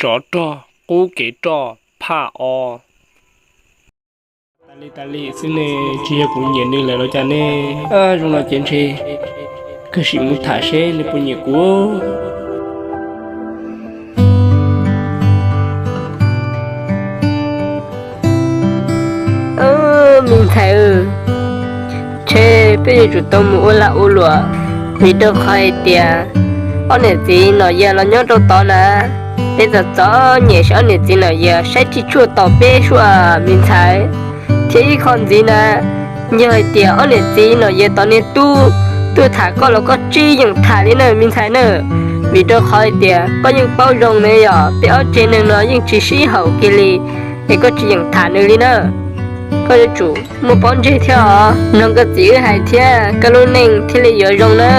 tsov rog qub kev roj phaj o. Tas li tas li xwb ne, tsis yog kuv nyiam nws lawm los cas ne? Zoo no ces ntshe kawg sim mus tham seb nws puas nyiam kuv. Me ntxhais, ntshe peb yuav tsum tau mus ua lag ua luam, vim rau qhov hais tias ob niam txiv Nom Yias los nyob rau tod na. Peb txom txom nyem saib ob niam txiv Nom Yias saib tsis tshua tau peb suab me ntxhais. Thiab ib qho ntxiv na, yog hais tias ob niam txiv Nom Yias tod niag tub tuaj tham koj los koj tsis yeem tham li na me ntxhais na. Vim rau qhov hais tias koj yeej paub zoo ne yog peb ob tsev neeg no yeej tsis sib haum kiag li, es koj tsis yeem tham nws li na. Koj yuav tsum muaj pob ntseg thiab os, mloog koj txiv wb hais thiab koj lub neej thiaj li yuav zoo na.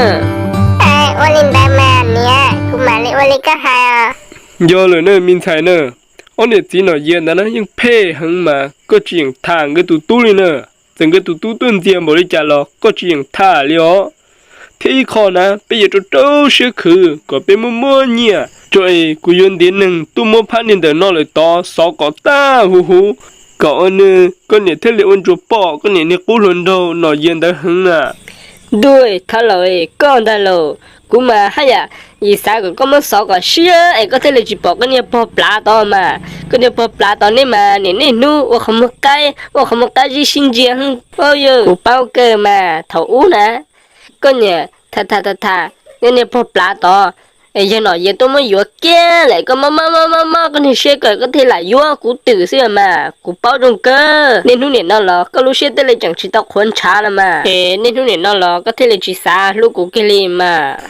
Ua li ntawd mas niam, kuv mam li ua li koj hais. Yog lawm na me ntxhais na, ob niam txiv Nom Yias ntawd na yeej phem heev mas koj tsis yeem tham nkawd tus tub li na. Txawm nkawd tus tub tuaj ntxias npaum li cas los koj tsis yeem tham li os. Thiab ib qho na peb yuav rau rau siab khwv kom peb muab muab nyiaj tso es kuv yuav ntiav neeg tuaj muab phab niag ntawm no lawm tod xov kom tag huv huv, kom ua nws koj niam thiaj li ua ntsuas pom koj niam niag qub hluas nraug Nom Yias ntawd heev na. Ntuj, thab laus, koj ntag lauj, kuv mas haj yam yim xav kom koj muab xov kom siab es koj thiaj li tsis pom koj niag pog plav tod mas. Koj niag pog plav tod neb mas niaj hnub ua qhov muag qaib ua qhov muag qab zib sib ntsia. Kuv paub kawg mas thaum ub na, koj niam tham tham tham tham, koj niag pog plav tod, es yog Nom Yias tuaj muab yuav kiag lawm koj mob mob mob mob koj niag siab kawg koj thiaj lam yuav kuv twm xwb mas. Kuv paub zoo kawg, niaj hnub nim no los koj lub siab thiaj li tseem tsis tau qhuav ntshav no mas, es niaj hnub nim no los koj thiaj li tsis xav hlub kuv kiag li mas.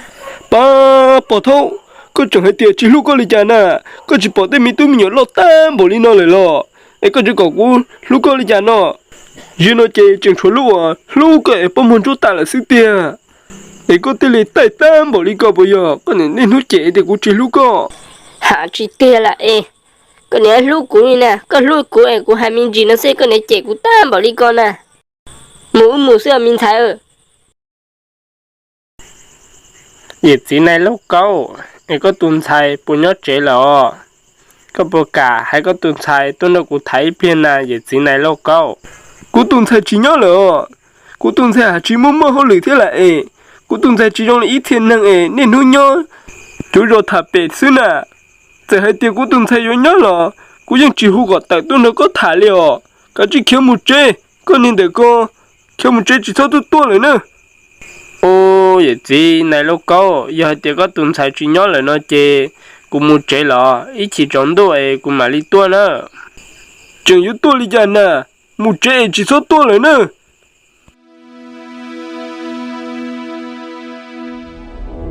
Pab pog thaub, koj tseem hais tias tsis hlub koj li cas na? Koj tsis pom tej me tub me nyuam loj tag npaum li no lawm los es koj tseem kom kuv hlub koj li cas no? Zaum no ces tseem tshuav lub uas hlub koj es pob muag ntsuab tas lawm xwb tiag. Es koj thiaj li taij tag npaum li ko puas yog? Koj niam niaj hnub cem tias kuv tsis hlub koj. Ham tsis tiag lam es, koj niam hlub kuv li na, koj hlub kuv es kuv hais me ntsis no xwb koj niam cem kuv tag npaum li ko na. Mus wb mus xwb os me ntxhais. Yawm txiv Nais Lauj Kaub, es koj tus ntxhais puas nyob tsev lawm os? Koj puas kam hais koj tus ntxhais tuaj nrog kuv tham ib pliag na yawm txiv Nais Lauj Kaub? Kuv tus ntxhais tsis nyob lawm os. Kuv tus ntxhais haj tsis muaj muaj hauj lwm thiab lam es. Kuv tus ntxhais tsis zoo li ib txhia neeg es niaj hnub nyob cuv zos tham pem xwb na. Txawm hais tias kuv tus ntxhais yuav nyob los kuv yeej tsis hu kom tawm tuaj nrog koj tham li os. Kav tsij khiav mus tsev, koj niag ntawm ko, khiav mus tsev tsis txhob tuaj tuaj lawm na. Ub, yawm txiv Nais Lauj Kaub, yog hais tias koj tus ntxhais tsis nyob lawm no ces kuv mus tsev los ib chim tsaus ntuj es kuv mam li tuaj na. Tseem yuav tuaj li cas na? Mus tsev es tsis txhob tuaj lawm na.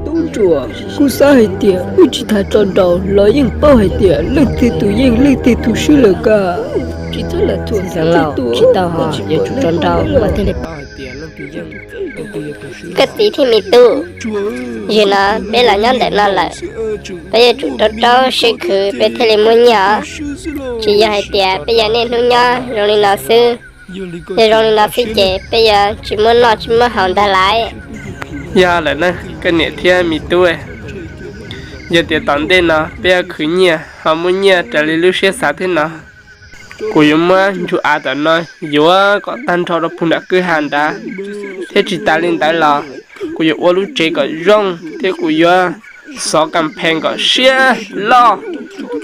Tub ntsuam, kuv xav hais tias wb tsis tham tso nraus los yeej paub hais tias leej twg tus yeej leej twg tus swb lawm kawg. Tsis txhob lam thuam xeev laus, tsis tau hos, yuav tsum tso nraus mas thiaj li paub hais tias leej twg yeej, leej twg yog tus swb. Koj txiv thiab me tub, zaum no peb los nyob ntawm no lawm, peb yuav tsum rau rau siab khwv peb thiaj li muaj nyiaj os. Tsis yog hais tias peb yuav niaj hnub nyob zoo li no xwb. Yog zoo li no xwb ces peb yuav tsis muaj noj tsis muaj haus ntag lauj. Yog lawm na, koj niam thiab me tub, yog tias tom ntej no peb yuav khwv nyiaj ho muaj nyiaj raws li lub siab xav thiab no, kuv yuav muab nchuav av tom no yuav kom tag nrho rau puag nram kwj ha nrad, thiab tsis tas li ntawd los kuv yuav ua lub tsev kom zoo thiab kuv yuav xov kas phees kom siab loj,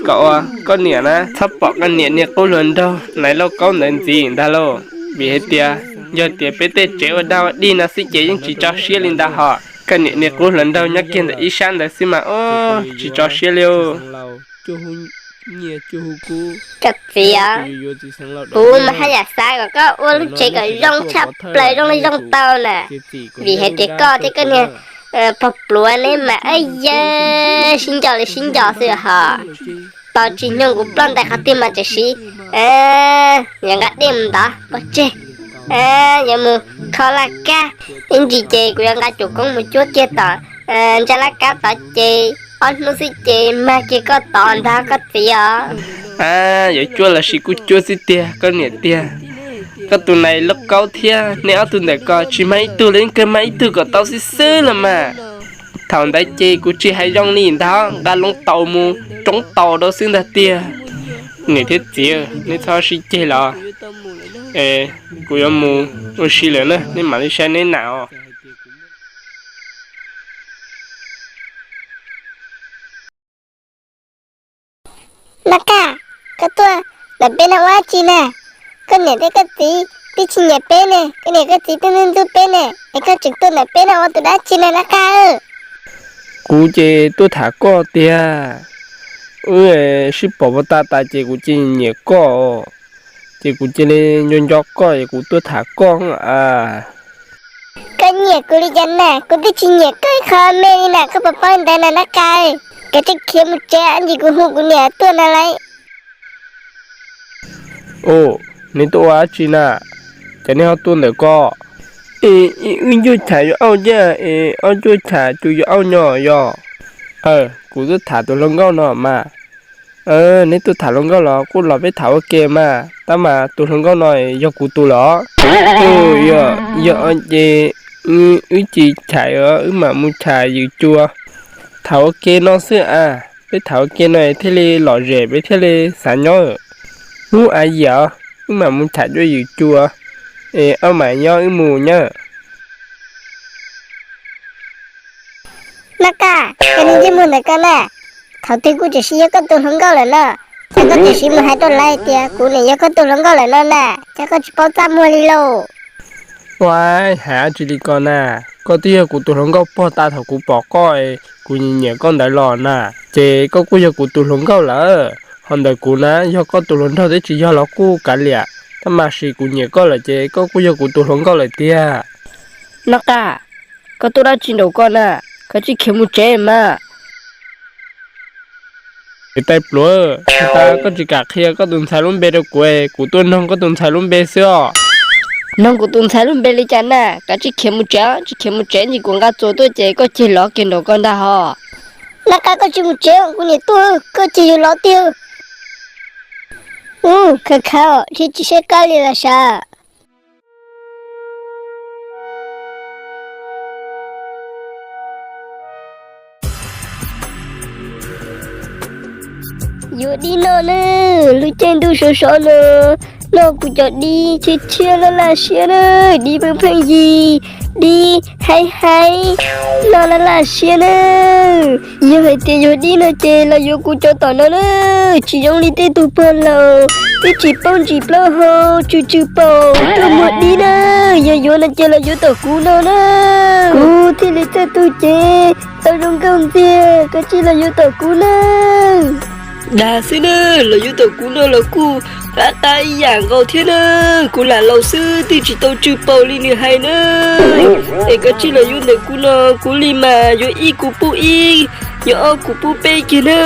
kom ua koj niam na txhob pom koj niam niag qub hluas nraug Nais Lauj Kaub ntawd ntxiv ntag lauj. Vim hais tias yog tias peb tej tsev ua daj ua dig no xwb ces yeej tsis tso siab li ntag hos. Koj niam niag qub hluas nraug nyob kiag ntawm ib sab ntawd xwb mas ub tsis tso siab li. Koj txiv os, kuv mas haj yam xav kom koj ua lub tsev kom zoo tshaj plaws zoo li zoo tau na, vim hais tias koj thiab koj niag pog pluav neb mas yawg sib nco li sib nco xwb hos. Tos tsis nyoog kuv ploj ntais qhov twg mas tam sim yuav nqa dej mus ntov pov tseg, yuav mus kho laj kab, ib ntsis ces kuv yuav nqa cuam koob mus cuab kiag tom ntsa laj kab tod ces ob hnub xwb ces mag kiag koj tod ntag koj txiv os. Yuav cuab los sis kuj cuab xwb tiag koj niam tiag. Koj tus Nais Lauj Kaub thiab nej ob tug ntawm ko tsis mag ib tug los yeej kawg mag ib tug kom tau xwb xwb los mas. Thaum ntawd ces kuv tsis hais zoo li ntag, nqa loo taus mus roob taus rau xwb ntag tiag. Niam thiab txiv, neb txhob sib ceg los, kuv yuav mus ua si lawm na, neb mam li saib neb na os. Nab Kaj, koj tuaj ntawm peb no ua dab tsi na? Koj niam thiab koj txiv twb tsis nyiam peb ne, koj niam koj txiv twb ntxub ntxub peb ne, es koj tseem tuaj ntawm peb no ua tus dab tsi na Nab Kaj? Kuv ces tuaj tham koj tiag. Wb sib pom puag ta tas ces kuv cia li nyiam koj, ces kuv cia li nco nco koj es kuv tuaj tham koj a. Koj nyiam kuv li cas na? Kuv twb tsis nyiam koj ib qho me li na, koj puas paub li ntawd na Nab Kaj? Koj tseem khiav mus tsev ntsis, kuv hu kuv niam tuaj no lauj. Ua, neb tuaj ua dab tsi na? Cas neb ho tuaj ntawm ko? Es wb cuaj cham yuav auj thiab es ob cuaj cham tus yuav auj nyo yog? Aw, kuv tuaj tham tus hluas nkauj no mas. Neb tuaj tham hluas nkauj los kuj los peb tham ua ke mas, tab mas tus hluas nkauj no yog kuv tus lawm. Yog ces wb tsis cham, wb mam mus cham ywm cua. Tham ua ke no xwb a, peb tham ua ke no thiaj li lom zem, peb thiaj li xav nyob. Ub a yam, wb mam mus cham cua ywm cua, es wb mam nyob wb mus nyab. Nab Kaj, koj niag ntsej muag ntawm koj na, thaum twg kuj tiam sis yog koj tus hluas nkauj lawm no, cas koj tiam sis mus hais rau lawv tias kuv niam yog koj tus hluas nkauj lawm no na, cas koj tsis paub txaj muag li lauj? Ua, hais dab tsi li ko na, koj twb yog kuv tus hluas nkauj puag ta thaum kuv pom koj, kuv nyiam nyiam koj ntawd los na, ces koj kuj yog kuv tus hluas nkauj lawm. Ho ntawm kuv na yog koj tus hluas nraug thiab tsis yog los kuj kav liam, tab mas sis kuv nyiam koj lawm ces koj kuj yog kuv tus hluas nkauj lawm tiag. Nab Kaj, koj tuaj dab tsi nraum ko na? Koj tsis khiav mus tsev mas. Tais pluav, tas koj tsis kam qhia koj tus ntxhais lub npe rau kuv, kuv tuaj noog koj tus ntxhais lub npe xwb os. Noog kuv tus ntxhais lub npe li cas na? Koj tsis khiav mus tsev, tsis khiav mus tsev ntsis kuv nqa txuas tuaj ces koj ceg lov kiag nraum ko ntag hos. Nab Kaj, koj tsis mus tsev, kuv niam tuaj, koj ceg yuav lov tiag. Ub, khav khav, tsis saib qab li los sav. Yuav dib noj na, lub caij ntuj sov sov no, noj kuv cov dib tshiab tshiab laj laj siab na, dib pheej pheej yig, dib haib haib, noj laj laj siab na. Yog hais tias yog dib no ces los yuav kuv cov tom no na, tsis zoo li tej tug pog laus twb tsis paub ntsis plaub hau tsw tsw paum tuaj muag dib na. Yog yuav no ces los yuav tom kuv no na, kuv thiaj li txawj tu cev tau zoo nkauj ntxiag, koj cia los yuav tom kuv na. Dag xwb na, los yuav tom kuv no los kuj qab qab ib yam nkaus thiab na. Kuv lam laus xwb twb tsis tau tsw paum li nws hais na. Es koj cia los yuav ntawm kuv no, kuv li mas yuav ib kuv pub ib, yuav ob kuv pub peb kiag na.